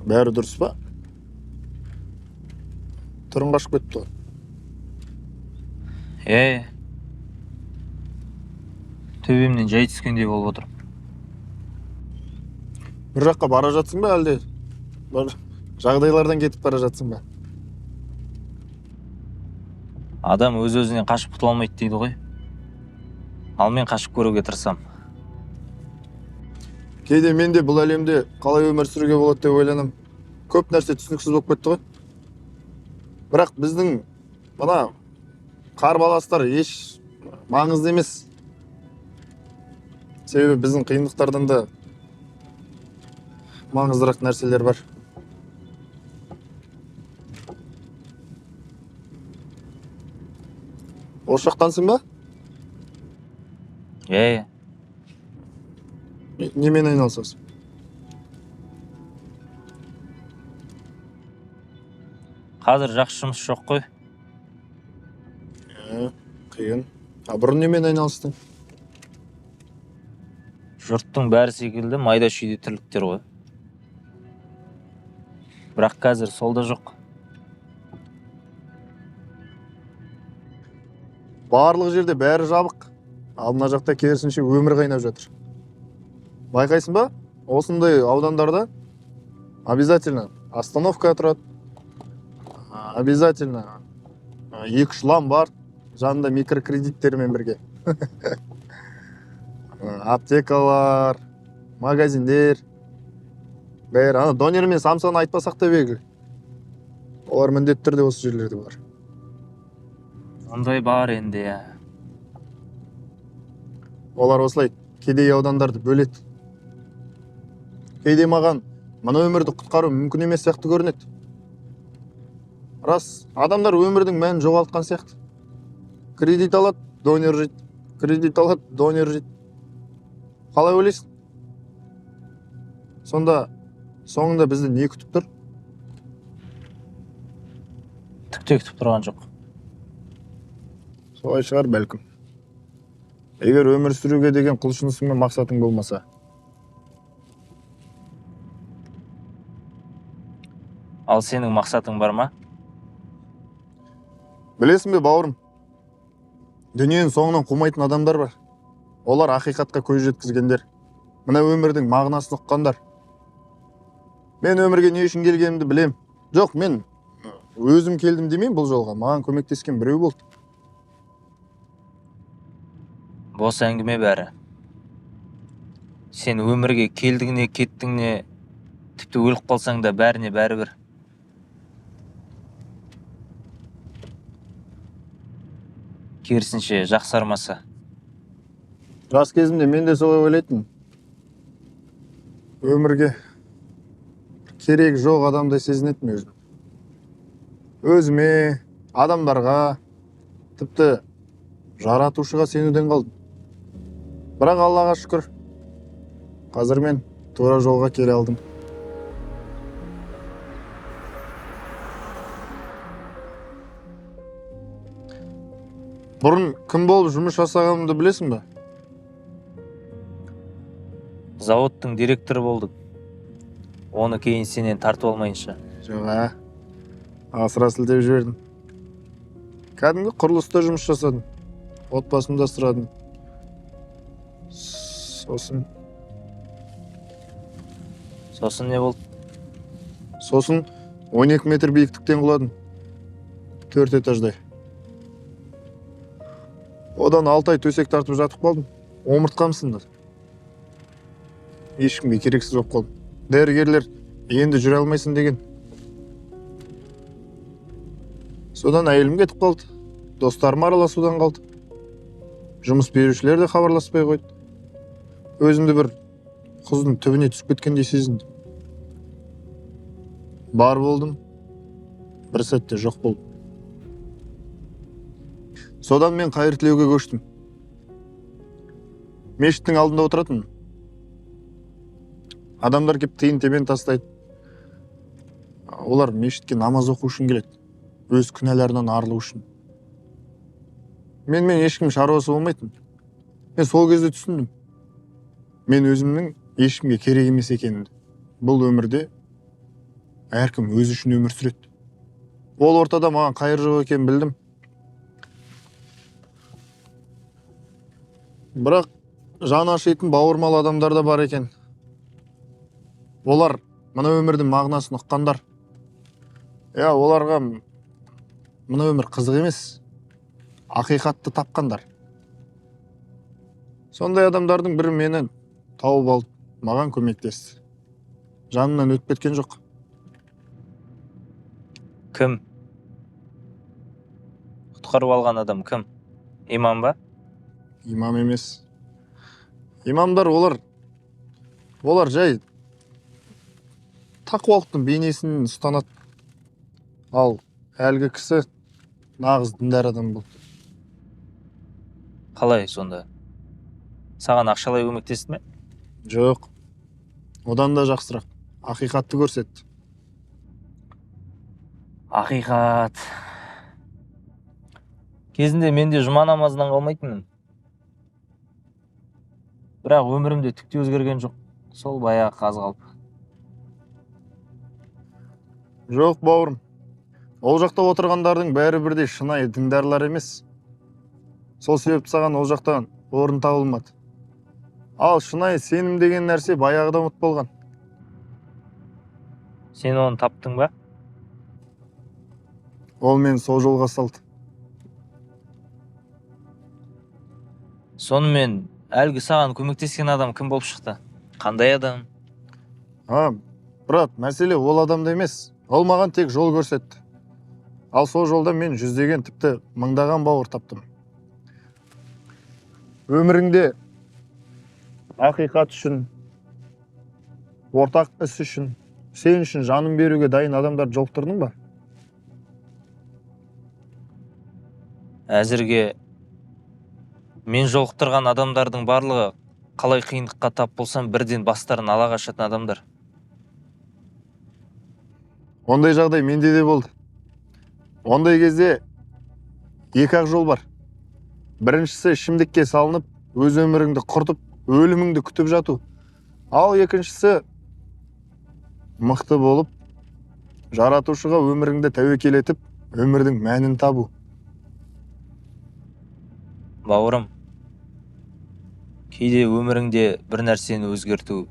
Бәрі дұрыс па? Түрің қашып кетті ғой. Е, төбемнен жай түскендей болып отыр. Бір жаққа бара жатсың ба, әлде бір жағдайлардан кетіп бара жатсың ба? Адам өз-өзінен қашып құтыла алмайды дейді ғой. Ал мен қашып көруге тырысам. Кейде мен де бұл әлемде қалай өмір сүруге болады деп ойланам. Көп нәрсе түсініксіз болып кетті ғой. Бірақ біздің мына қарбаластар еш маңызды емес. Себебі біздің қиындықтардан да маңыздырақ нәрселер бар. Осы жақтансың ба? Е. Немен айналысасың? Қазір жақсы жұмыс жоқ қой. Қиын. А бұрын немен айналыстың? Жұрттың бәрі секілді майда шүйде тірліктер ғой. Бірақ қазір сол да жоқ. Барлық жерде бәрі жабық. Ал мына жақта керісінше өмір қайнап жатыр. Байқайсың ба? Осындай аудандарда обязательно остановка тұрады. Обязательно екі-үш ломбард жанында микрокредиттермен бірге. Аптекалар, магазиндер, бәрі. Ана донер мен самсаны айтпасақ та белгілі. Олар міндетті түрде осы жерлерде бар. Ондай бар енді, иә. Олар осылай кедей аудандарды бөледі. Кейде маған мына өмірді құтқару мүмкін емес сияқты көрінеді. Рас, адамдар өмірдің мәнін жоғалтқан сияқты. Кредит алады, донер жейді. Кредит алады, донер жейді. Қалай ойлайсың? Сонда соңында бізді не күтіп тұр? Түк те күтіп тұрған жоқ. Солай шығар бәлкім. Егер өмір сүруге деген құлшынысың мен мақсатың болмаса. Ал сенің мақсатың бар ма? Білесің бе, бауырым, дүниенің соңынан қумайтын адамдар бар. Олар ақиқатқа көз жеткізгендер. Мына өмірдің мағынасын ұққандар. Мен өмірге не үшін келгенімді білем. Жоқ, мен өзім келдім демеймін бұл жолға. Маған көмектескен біреу болды. Бос әңгіме бәрі. Сен өмірге келдіңне, кеттіңне, тіпті өліп қалсаң да бәріне бәрібір. Керісінше жақсармаса. Жас кезімде мен де солай ойлайтынмын. Өмірге керек жоқ адамдай сезінетінмін өзім. Өзіме, адамдарға, тіпті жаратушыға сенуден қалдым. Бірақ Аллаға шүкір, қазір мен тура жолға келе алдым. Бұрын кім болып жұмыс жасағанымды білесің бе? Заводтың директоры болдың. Оны кейін сенен тартып алмайынша. Жоқ, ә? Асыра сілтеп жібердім. Кәдімгі құрылыста жұмыс жасадым. Отбасымды асырадым. Сосын? Сосын не болды? Сосын 12 метр биіктіктен құладым. 4 этаждай. Одан 6 ай төсек тартып жатып қалдым. Омыртқам сынды. Ешкімге керексіз болып қалдым. Дәрігерлер енді жүре алмайсың деген. Содан әйелім кетіп қалды. Достарым араласудан қалды. Жұмыс берушілер де хабарласпай қойды. Өзімді бір құздың түбіне түсіп кеткендей сезіндім. Бар болдым, бір сәтте жоқ болдым. Содан мен қайыр тілеуге көштім. Мешіттің алдында отыратын. Адамдар кеп тиын тебен тастайды. Олар мешітке намаз оқу үшін келеді. Өз күнәларынан арылу үшін. Менімен ешкім шаруасы болмайтын. Мен сол кезде түсіндім. Мен өзімнің ешкімге керек емес екенімді. Бұл өмірде Әркім өзі үшін өмір сүреді. Ол ортада маған қайыр жоқ екенін білдім. Бірақ жан ашитын бауырмал адамдар да бар екен. Олар мына өмірдің мағынасын ұққандар. Иә, оларға мына өмір қызық емес, ақиқатты тапқандар. Сондай адамдардың бірі мені тауып алды, маған көмектесті. Жанымнан өтіп кеткен жоқ. Кім? Құтқарып алған адам кім? Имам ба? Имам емес. Имамдар олар жай тақуалықтың бейнесін ұстанады. Ал әлгі кісі нағыз діндар адам болды. Қалай сонда? Саған ақшалай көмектесті ме? Жоқ. Одан да жақсырақ. Ақиқатты көрсетті. Ақиқат. Кезінде мен де жұма намазынан қалмайтынмын. Бірақ өмірімде түк те өзгерген жоқ. Сол баяғы қаз қалып. Жоқ, бауырым. Ол жақта отырғандардың бәрі бірдей шынайы діндарлар емес. Сол себепті саған ол жақтан орын табылмады. Ал шынайы сенім деген нәрсе баяғыда ұмыт болған. Сен оны таптың ба? Ол мені сол жолға салды. Сонымен әлгі саған көмектескен адам кім болып шықты? Қандай адам? Брат, мәселе ол адамда емес. Ол маған тек жол көрсетті. Ал сол жолда мен жүздеген, тіпті мыңдаған бауыр таптым. Өміріңде ақиқат үшін, ортақ іс үшін, сен үшін жанын беруге дайын адамдарды жолықтырдың ба? Әзірге мен жолықтырған адамдардың барлығы қалай қиындыққа тап болсам бірден бастарын ала қашатын адамдар. Ондай жағдай менде де болды. Ондай кезде екі-ақ жол бар. Біріншісі ішімдікке салынып, өз өміріңді құртып, өліміңді күтіп жату. Ал екіншісі мықты болып, жаратушыға өміріңді тәуекел етіп, өмірдің мәнін табу. Бауырым, кейде өміріңде бір нәрсені өзгерту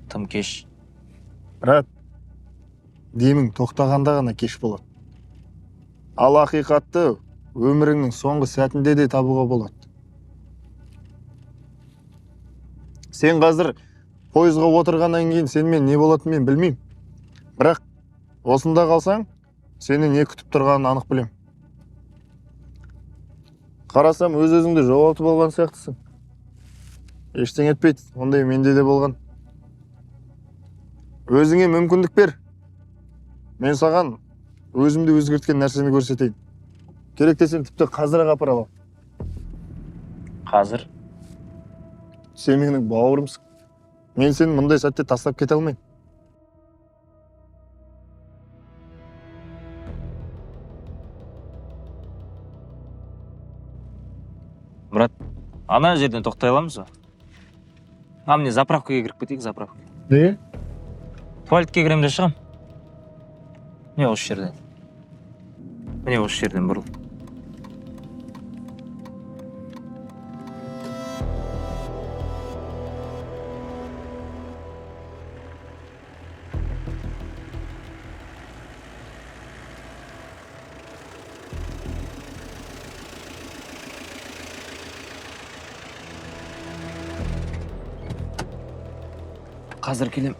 тым кеш. Брат, демің тоқтағанда ғана кеш болады. Ал ақиқатты өміріңнің соңғы сәтінде де табуға болады. Сен қазір пойызға отырғаннан кейін сенімен не болатынын мен білмеймін. Бірақ осында қалсаң, сені не күтіп тұрғанын анық білем. Қарасам, өз-өзіңді жоғалтып алған сияқтысың. Ештеңе етпейді, ондай менде де болған. Өзіңе мүмкіндік бер. Мен саған өзімді өзгерткен нәрсені көрсетейін. Керек десең, тіпті қазір-ақ апара аламын. Қазір? Сен менің бауырымсың. Мен сені мұндай сәтте тастап кете алмаймын. Брат, ана жерден тоқтай аламыз ба? А, міне заправкаға кіріп кетейік, заправка. Неге? Туалетке кіремін де шығам. Міне осы жерден. Міне осы жерден бұрыл. Қазір келем.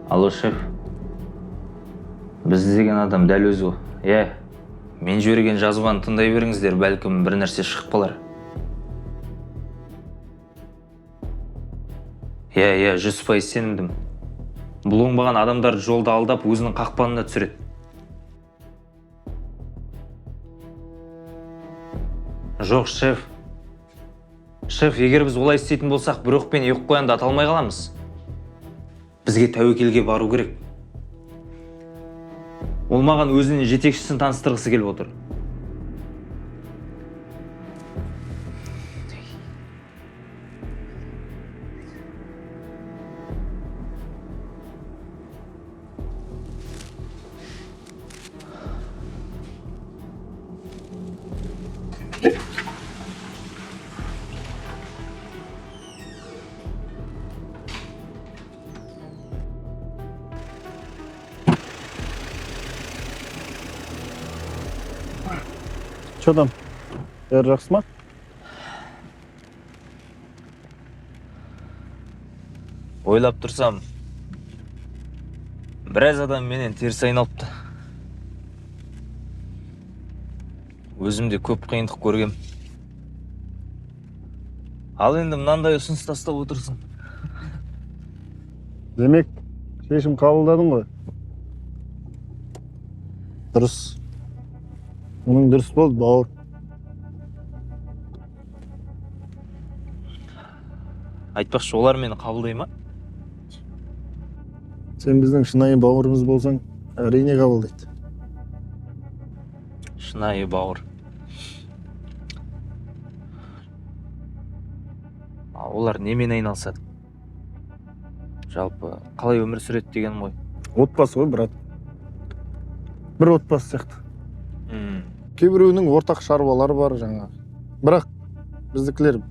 Алло, шеф. Біз іздеген адам дәл өзі ол. Иә, мен жіберген жазбаны тыңдай беріңіздер, бәлкім бір нәрсе шығып қалар. Иә, иә, 100% сенімдімін. Бұл оңбаған адамдарды жолда алдап, өзінің қақпанына түсіреді. Жоқ, шеф. Шеф, егер біз олай істейтін болсақ, бір оқпен екі қоянды ата алмай қаламыз. Бізге тәуекелге бару керек. Ол маған өзінің жетекшісін таныстырғысы келіп отыр. Че там? Бәрі жақсы ма? Ойлап тұрсам, біраз адам менен теріс айналыпты. Өзім де көп қиындық көргем. Ал енді мынандай ұсыныс тастап отырсың. Демек, шешім қабылдадың ғой. Дұрыс. Мұның дұрыс болды, бауыр. Айтпақшы, олар мені қабылдай ма? Сен біздің шынайы бауырымыз болсаң, әрине қабылдайды. Шынайы бауыр. А олар немен айналысады? Жалпы қалай өмір сүреді деген ғой. Отбасы ғой, брат. Бір отбасы сияқты. Кейбіреуінің ортақ шаруалары бар жаңағы. Бірақ біздікілер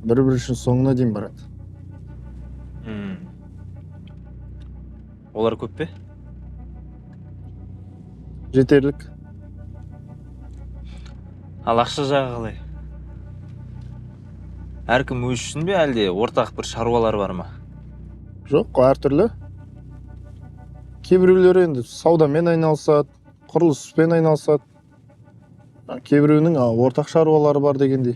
бір-бірі үшін соңына дейін барады. Олар көп пе? Жетерлік. Ал ақша жағы қалай? Әркім өз үшін бе, әлде ортақ бір шаруалар бар ма? Жоқ, әртүрлі. Кейбіреулері енді саудамен айналысады, құрылыспен айналысады. Кейбіреуінің ортақ шаруалары бар дегендей.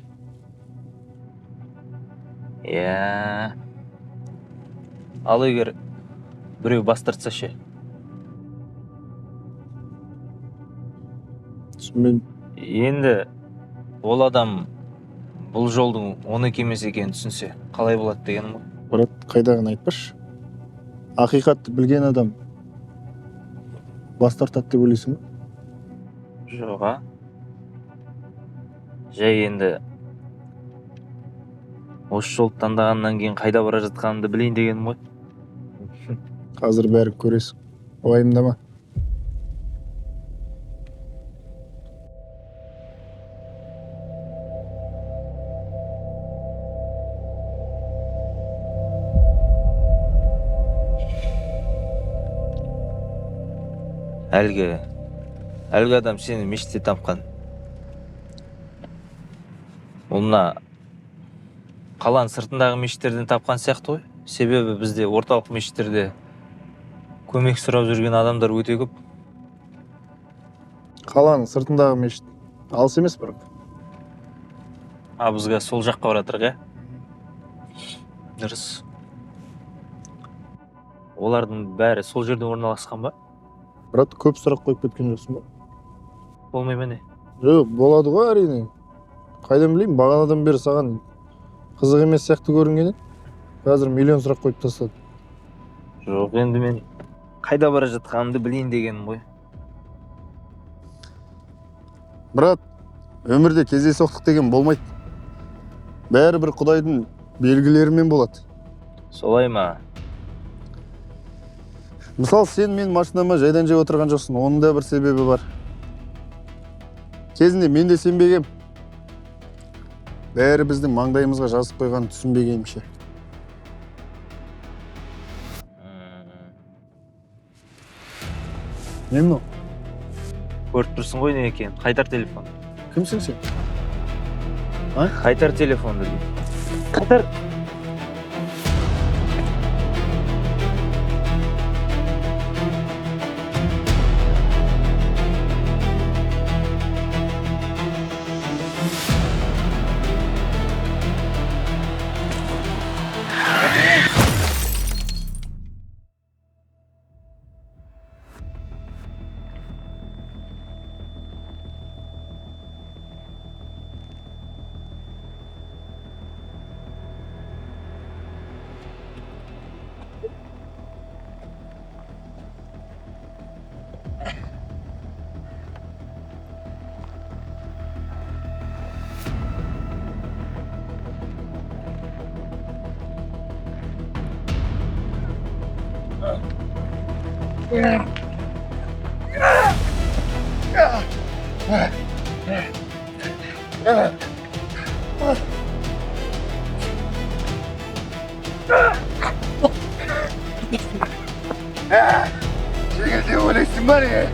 Иә. Ал егер біреу бас тартса ше? Түсінбедім. Енді ол адам бұл жолдың оныкі емес екенін түсінсе, қалай болады дегенім ғой. Брат, қайдағыны айтпашы. Ақиқатты білген адам бас тартады деп ойлайсың ба? Жоқ, а? Жай енді осы жолды таңдағаннан кейін қайда бара жатқанымды білейін дегенім ғой. Қазір бәрі көресің, уайымдама. Әлгі адам сені мешітте тапқан. Ол мына қаланың сыртындағы мешіттерден тапқан сияқты ғой. Себебі бізде орталық мешіттерде көмек сұрап жүрген адамдар өте көп. Қаланың сыртындағы мешіт алыс емес бірақ. А бізге сол жаққа бара жатырық, ә? Дұрыс. Олардың бәрі сол жерде орналасқан ба? Брат, көп сұрақ қойып кеткен жоқсың ба? Болмай ма не? Жоқ, болады ғой әрине. Қайдан білейін, бағанадан бері саған қызық емес сияқты көрінген еді. Қазір миллион сұрақ қойып тастады. Жоқ, енді мен қайда бара жатқанымды білейін дегенім ғой. Брат, өмірде кездейсоқтық деген болмайды. Бәрі бір Құдайдың белгілерімен болады. Солай ма? Мысалы, сен мен машинама жайдан жай отырған жоқсың, оның да бір себебі бар. Кезінде мен де сенбегем. Бәрі біздің маңдайымызға жазып қойғанын түсінбегенімше. Не мынау? Көріп тұрсың ғой не екенін. Қайтар телефон. Кімсің сен? А? Қайтар телефонды деймін. Қайтар. Жеңіл деп ойлайсың ба не?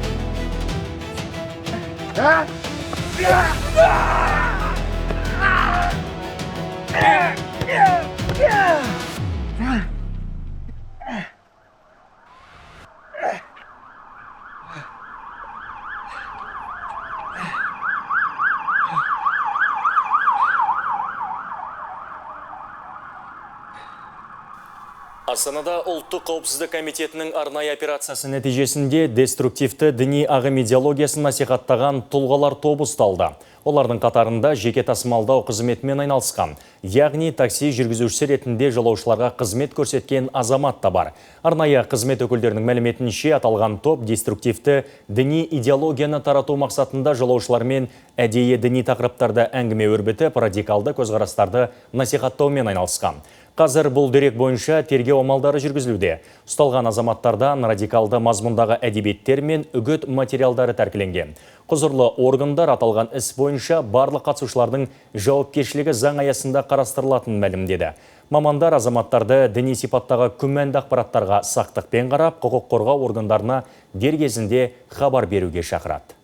Астанада Ұлттық қауіпсіздік комитетінің арнайы операциясы нәтижесінде деструктивті діни ағым идеологиясын насихаттаған тұлғалар тобы ұсталды. Олардың қатарында жеке тасымалдау қызметімен айналысқан, яғни такси жүргізушісі ретінде жолаушыларға қызмет көрсеткен азамат та бар. Арнайы қызмет өкілдерінің мәліметінше, аталған топ деструктивті діни идеологияны тарату мақсатында жолаушылармен әдейі діни тақырыптарда әңгіме өрбітіп, радикалды көзқарастарды насихаттаумен айналысқан. Қазір бұл дерек бойынша тергеу амалдары жүргізілуде. Ұсталған азаматтардан радикалды мазмұндағы әдебиеттер мен үгіт материалдары тәркіленген. Құзырлы органдар аталған іс бойынша барлық қатысушылардың жауапкершілігі заң аясында қарастырылатынын мәлімдеді. Мамандар азаматтарды діни сипаттағы күмәнді ақпараттарға сақтықпен қарап, құқық қорғау органдарына дер кезінде хабар беруге шақырады.